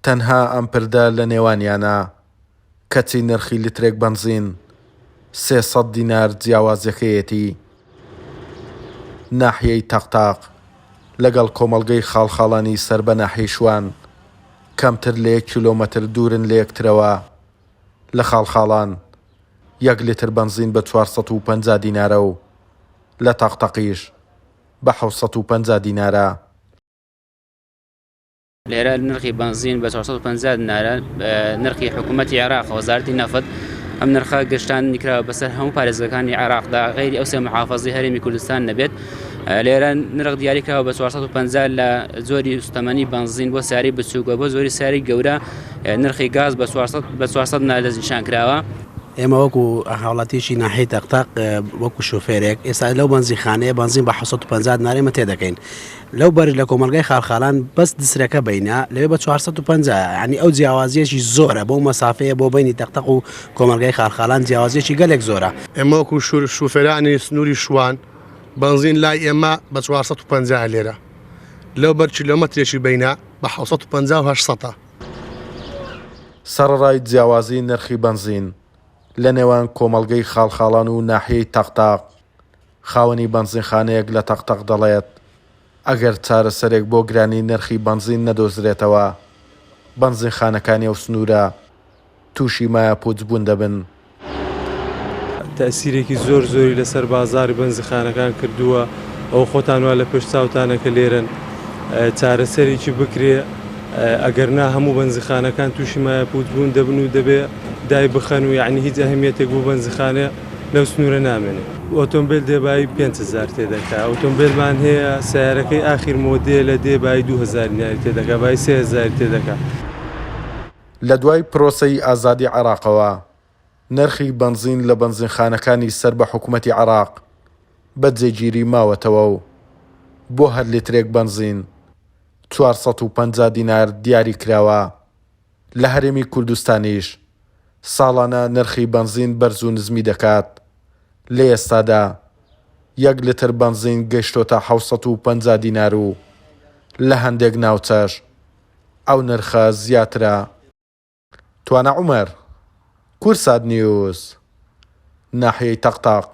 تەنها ئەم پردە لە نێوانیانە، کەچی نرخی لترێک بەنزین 300 دینار جیاوازیەکەیەتی. ناحیەی تەقتاق لەگەڵ کۆمەڵگەی خاڵخاڵانی سەر بە ناحیەی شوان کەمتر لە یەک کیلۆمەتر دوورن لە یەکترەوە، لە خاڵخاڵان یەک لتر بەنزین بە 450 دینارە و لە تەقتەقیش بە 750 دینارە. لێرە نرخی بەنزین بە 450 دینارە نرخی حکوومەتی عێراق وەزارەتی نەفت ئەم نرخە گشتاندنی کراوە بەسەر هەموو پارێزگەکانی عێراقدا غەیری ئەو سێ محافظی هەرێمی کوردستان نەبێت لێرە نرخ دیاری کراوە بە 450 لە زۆری سوتەمەنی بەنزین بۆ ساری بچووکە بۆ زۆری ساری گەورە نرخی گاز بە 400 بە 400 دینار دەستنیشان کراوە. ئێمە وەکو هاوڵاتیەکی ناحیەی تەقتەق وەکو شوفێرێک ئێستا لەو بەنزینخانەیە بەنزین بە 750 دینار ئێمە تێدەکەین لەو بەر لە کۆمەڵگای خاڵخاڵان بەس دسرەکە بینە لەوێ بە 450 یعنی ئەو جیاوازیەکی زۆرە بۆ مەسافەیە بۆ بینی تەقتەق و کۆمەڵگای خاڵخاڵان جیاوازیەکی گەلێک زۆرە. ئێمە وەکو شوفێرانی سنووری شوان بەنزین لای ئێمە بە 450 لێرە لەو بەر کیلۆمەترێکی بینە بە 750 و 800. سەڕەڕای جیاوازی نرخی بەنزین لە نێوان کۆمەڵگەی خاڵخاڵان و ناحیەی تەقتەق، خاوەنی بەنزینخانەیەک لە تەقتەق دەڵێت، ئەگەر چارەسەرێک بۆ گرانی نرخی بەنزین نەدۆزرێتەوە، بەنزینخانەکانی ئەو سنوورە تووشی مایەپووچبوون دەبن. تەئسیرێکی زۆر زۆری لەسەر بازاڕی بەنزیخانەکان کردووە، ئەوە خۆتان وا لە پێش چاوتانە کە لێرەن چارەسەرێکی بکرێ، ئەگەر نا هەموو بەنزیخانەکان تووشی مایەپووچ بوون دەبن و دەبێ دای بخەن و یەعنی هیچ ئەهمیەتێک بۆ بەنزیخانە لەو سنوورە نامێنێ. ئۆتۆمبێل دێ بایی 5000 تێدەکا، ئۆتۆمبێلمان هەیە سەیارەکەی ئاخیر مۆدێلە دێ بایی 2000 دیناری تێدەکا، بایی 3000 تێدەکا. لە دوای پرۆسەی ئازادی عێراقەوە، نرخی بەنزین لە بەنزینخانەکانی سەر بە حکومەتی عێراق بە جێگیری ماوەتەوە و بۆ هەر لیترێک بەنزین 450 دینار دیاری کراوە، لە هەرێمی کوردستانیش ساڵانە نرخی بەنزین بەرز و نزمی دەکات، لە ئێستادا یەک لتر بەنزین گەیشتۆتە 750 دینار و لە هەندێک ناوچەش ئەو نرخە زیاترە. توانا عومەر، کوردسات نیوز، ناحیەی تەقتەق.